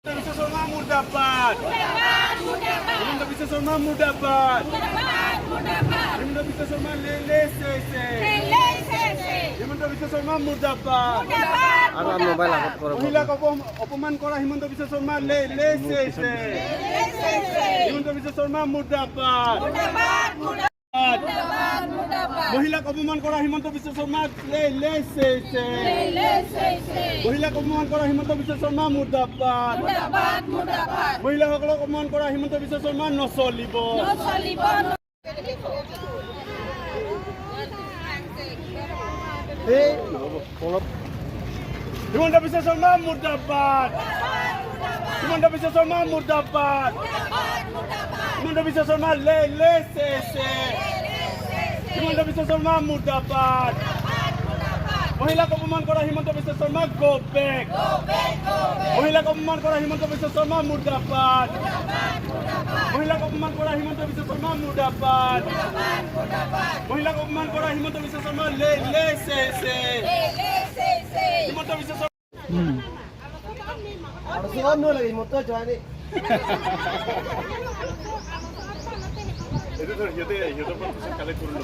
বিশ্ব শৰ্মা মুৰ্দাবাদ। হিমন্ত বিশ্ব শৰ্মা মুৰ্দাবাদ। হিমন্ত বিশ্ব শৰ্মা লে লে চে চে। হিমন্ত বিশ্ব শৰ্মা মুৰ্দাবাদ। আৰু মোবাইল আগত কৰক। মহিলাক অপমান কৰা হিমন্ত বিশ্ব শৰ্মা লে লে চে চে। হিমন্ত বিশ্ব শৰ্মা মুৰ্দাবাদ। মহিলাক অপমান কৰা হিমন্ত বিশ্ব শৰ্মা লে লে চে চে। মহিলাক অপমান কৰা হিমন্ত বিশ্ব শৰ্মা মুৰ্দাবাদ। মহিলাসকলক অপমান কৰা হিমন্ত বিশ্ব শৰ্মা নচলিব। এই অলপ। হিমন্ত বিশ্ব শৰ্মা মুৰ্দাবাদ। হিমন্ত বিশ্ব শৰ্মা মুৰ্দাবাদ। হিমন্ত বিশ্ব শৰ্মা লে লে চে চে। হিমন্ত বিশ্ব শৰ্মা মুৰ্দাবাদ। মহিলাক অপমান কৰা হিমন্ত বিশ্ব শৰ্মা গ' বেক। মহিলাক অপমান কৰা হিমন্ত বিশ্ব শৰ্মা মুৰ্দাবাদ। মহিলাক অপমান কৰা হিমন্ত বিশ্ব শৰ্মা মুৰ্দাবাদ। মহিলাক অপমান কৰা হিমন্ত বিশ্ব শৰ্মা লে লে চে চে। হিমন্ত বিশ্ব শৰ্মা। আৰু চোৱা লাগে হিমন্ত যোৱা নাই। এইটো ধৰ, সিহঁতে সিহঁতৰ পৰা পিছত কালেক্ট কৰি ল'ব।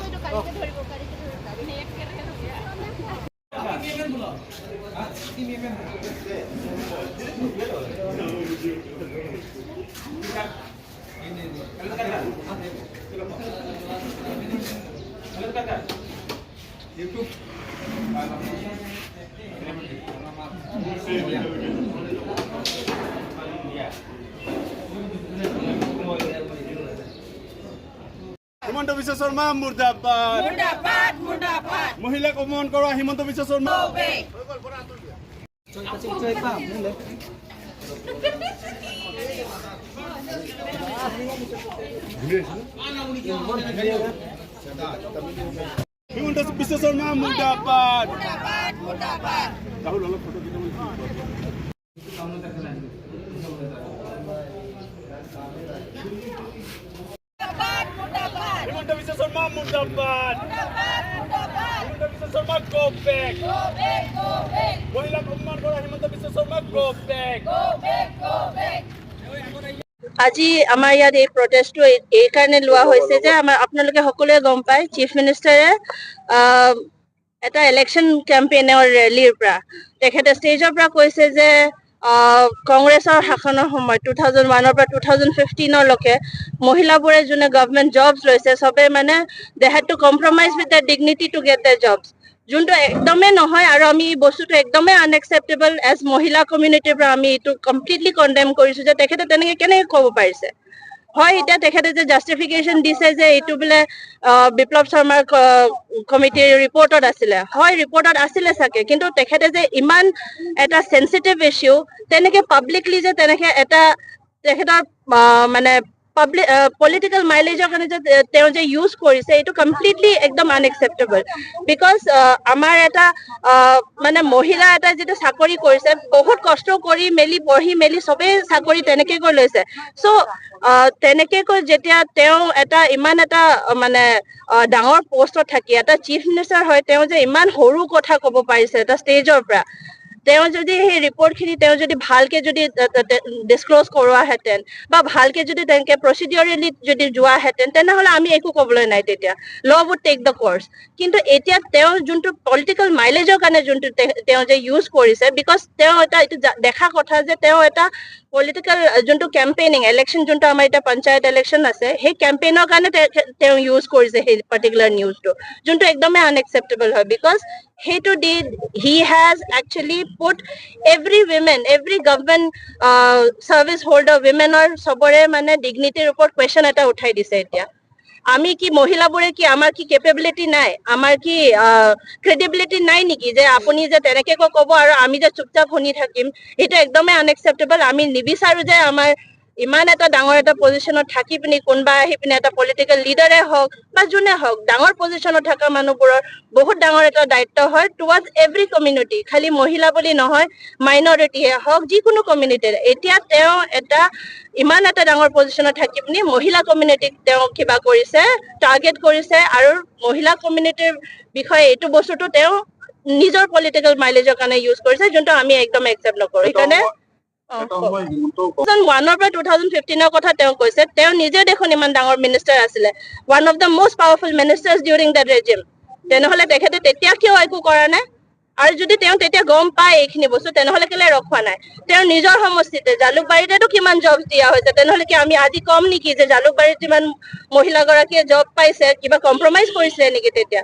হিমন্ত বিশ্ব শৰ্মা মুৰ্দাবাদ। মহিলাক অপমান কৰা হিমন্ত বিশ্ব শৰ্মা। হিমন্ত বিশ্ব শৰ্মা মুৰ্দাবাদ। ৰাহুল, অলপ ফটো কেইটামান। হিমন্ত বিশ্ব শৰ্মা মুৰ্দাবাদ। হিমন্ত বিশ্ব শৰ্মা গ' বেক। মহিলাক অপমান কৰা হিমন্ত বিশ্ব শৰ্মা গ' বেক। আজি আমাৰ ইয়াত এই প্ৰটেষ্টটো এইকাৰণে লোৱা হৈছে যে আমাৰ আপোনালোকে সকলোৱে গম পায়, চিফ মিনিষ্টাৰে এটা ইলেকশ্যন কেম্পেইনৰ ৰেলীৰ পৰা তেখেতে ষ্টেজৰ পৰা কৈছে যে কংগ্ৰেছৰ শাসনৰ সময়ত 2001ৰ পৰা 2015ৰলৈকে মহিলাবোৰে যোনে গভমেণ্ট জবছ লৈছে, চবে মানে they had to compromise with the dignity to get the jobs, যোনটো একদমেই নহয়। আৰু আমি এই বস্তুটো একদমেই আনএকচেপ্টেবল। এজ মহিলা কমিউনিটিৰ পৰা আমি এইটো কমপ্লিটলি কণ্ডেম কৰিছো যে তেখেতে তেনেকে কেনেকে ক'ব পাৰিছে। হয়, এতিয়া তেখেতে যে জাষ্টিফিকেশ্যন দিছে যে এইটো বোলে বিপ্লৱ শৰ্মাৰ কমিটিৰ ৰিপৰ্টত আছিলে, হয়, ৰিপৰ্টত আছিলে চাগে, কিন্তু তেখেতে যে ইমান এটা চেঞ্চিটিভ ইছ্যু তেনেকে পাব্লিকলি যে তেনেকে এটা তেখেতৰ মানে পাব্লিক পলিটিকেল মাইলেজৰ কাৰণে যে তেওঁ যে ইউজ কৰিছে, এইটো কমপ্লিটলি একদম আনএকচেপ্টেবল। Because আমাৰ এটা মানে মহিলা এটা যিটো চাকৰি কৰিছে, বহুত কষ্ট কৰি মেলি, পঢ়ি মেলি চবেই চাকৰি তেনেকে কৈ লৈছে। চ' তেনেকে কৈ যেতিয়া তেওঁ এটা ইমান এটা মানে ডাঙৰ পষ্টত থাকি এটা চিফ মিনিষ্টাৰ হয়, তেওঁ যে ইমান সৰু কথা ক'ব পাৰিছে এটা ষ্টেজৰ পৰা, তেওঁ যদি সেই ৰিপৰ্টখিনি তেওঁ যদি ভালকে যদি ডিছক্ল'জ কৰোৱাহেঁতেন বা ভালকে যদি তেনেকে প্ৰচিডিউৰেলি যদি যোৱাহেঁতেন, তেনেহ'লে আমি একো ক'বলৈ নাই, তেতিয়া law would take the course। কিন্তু এতিয়া তেওঁ যোনটো পলিটিকেল মাইলেজৰ কাৰণে যোনটো তেওঁ যে ইউজ কৰিছে, because তেওঁ এটা এইটো দেখা কথা যে তেওঁ এটা পলিটিকেল যোনটো কেম্পেইনিং ইলেকশ্যন, যোনটো আমাৰ এতিয়া পঞ্চায়ত ইলেকশ্যন আছে, সেই কেম্পেইনৰ কাৰণে তেওঁ ইউজ কৰিছে সেই পাৰ্টিকুলাৰ নিউজটো, যোনটো একদমেই আনএকচেপ্টেবল হয়। Because সেইটো দি he has actually put every women, every government service holder উইমেনৰ চবৰে মানে ডিগনিটিৰ ওপৰত কুৱেশ্যন এটা উঠাই দিছে। এতিয়া আমি কি মহিলাবোৰে কি আমাৰ কি কেপেবিলিটি নাই, আমাৰ কি ক্ৰেডিবিলিটি নাই নেকি যে আপুনি যে তেনেকে কৈ ক'ব আৰু আমি যে চুপচাপ শুনি থাকিম? সেইটো একদমেই আনএকচেপ্টেবল। আমি নিবিচাৰো যে আমাৰ ইমান এটা ডাঙৰ এটা পজিশ্যনত থাকি পিনি কোনোবা আহি পিনি, এটা পলিটিকেল লিডাৰে হওক বা যোনে হওক, ডাঙৰ পজিশ্যনত থকা মানুহবোৰৰ বহুত ডাঙৰ এটা দায়িত্ব হয় টুৱাৰ্ডছ এভৰি কমিউনিটি, খালি মহিলা বুলি নহয়, মাইনৰিটিয়ে হওক, যিকোনো কমিউনিটিৰ। এতিয়া তেওঁ এটা ইমান এটা ডাঙৰ পজিশ্যনত থাকি পিনি মহিলা কমিউনিটিক তেওঁ কিবা কৰিছে, টাৰ্গেট কৰিছে আৰু মহিলা কমিউনিটিৰ বিষয়ে এইটো বস্তুটো তেওঁ নিজৰ পলিটিকেল মাইলেজৰ কাৰণে ইউজ কৰিছে, যোনটো আমি একদম একচেপ্ট নকৰোঁ। সেইকাৰণে 2001ৰ পৰা 2015ৰ কথা তেওঁ কৈছে। তেওঁ নিজে দেখোন ইমান ডাঙৰ মিনিষ্টাৰ আছিলে, one of the most powerful ministers during the regime। তেনেহলে তেখেতে তেতিয়া কিয় একো কৰা নাই? আৰু যদি তেওঁ তেতিয়া গম পায় এইখিনি বস্তু, তেনেহলে কেলে ৰখোৱা নাই? তেওঁৰ নিজৰ সমষ্টিতে জালুকবাৰীতেতো কিমান জব দিয়া হৈছে। তেনেহলে কি আমি আজি কম নেকি যে জালুকবাৰীত যিমান মহিলাগৰাকীয়ে জব পাইছে, কিবা কম্প্ৰমাইজ কৰিছিলে নেকি তেতিয়া?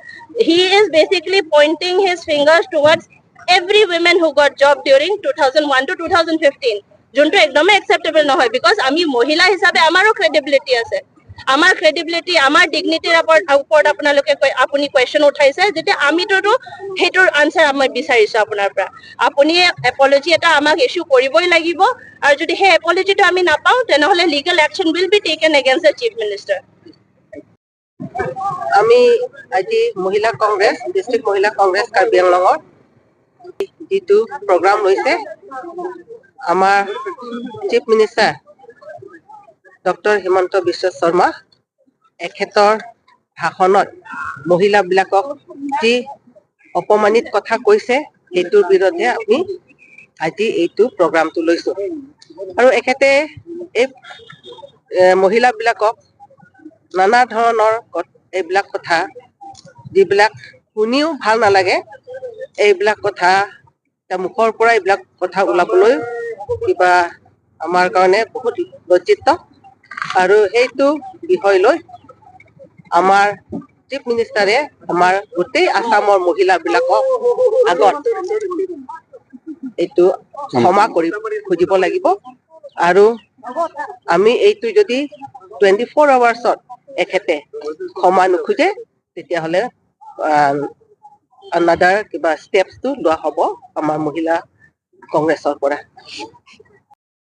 He is basically pointing his fingers towards every women who got job during 2001 to 2015, যোনটো একদমেই একচেপ্টেবল নহয়, because আমি মহিলা হিচাপে আমাৰো ক্ৰেডিবিলিটি আছে। আমাৰ ক্ৰেডিবিলিটি, আমাৰ ডিগনিটিৰ ওপৰত আপোনালোকে আপুনি কুৱেশ্যন উঠাইছে যেতিয়া, আমিতোতো সেইটোৰ আনচাৰ আমি বিচাৰিছো আপোনাৰ পৰা। আপুনি এপলজি এটা আমাক ইছ্যু কৰিবই লাগিব আৰু যদি সেই এপলজিটো আমি নাপাওঁ, তেনেহ'লে legal action will be taken against the Chief Minister। আমি আজি মহিলা কংগ্ৰেছ, ডিষ্ট্ৰিক্ট মহিলা কংগ্ৰেছ কাৰ্বি আংলঙৰ যিটো প্ৰগ্ৰাম লৈছে, আমাৰ chief minister doctor Himanta Biswa Sarma, এখেতৰ ভাষণত মহিলাবিলাকক যি অপমানিত কথা কৈছে, সেইটোৰ বিৰুদ্ধে আমি আজি এইটো প্ৰগ্ৰামটো লৈছো। আৰু এখেতে এই মহিলাবিলাকক নানা ধৰণৰ এইবিলাক কথা, যিবিলাক শুনিও ভাল নালাগে, এইবিলাক কথা এতিয়া মুখৰ পৰা এইবিলাক কথা ওলাবলৈ কিবা আমাৰ কাৰণে বহুত লজ্জিত। আৰু সেইটো বিষয় লৈ আমাৰ চিফ মিনিষ্টাৰে আমাৰ গোটেই আছামৰ মহিলাবিলাকক আগত এইটো ক্ষমা কৰি খুজিব লাগিব। আৰু আমি এইটো যদি 24 আৱাৰ্চত এখেতে ক্ষমা নোখোজে, তেতিয়াহ'লে আনাদাৰ কিবা ষ্টেপছটো লোৱা হ'ব আমাৰ মহিলা কংগ্ৰেছৰ পৰা।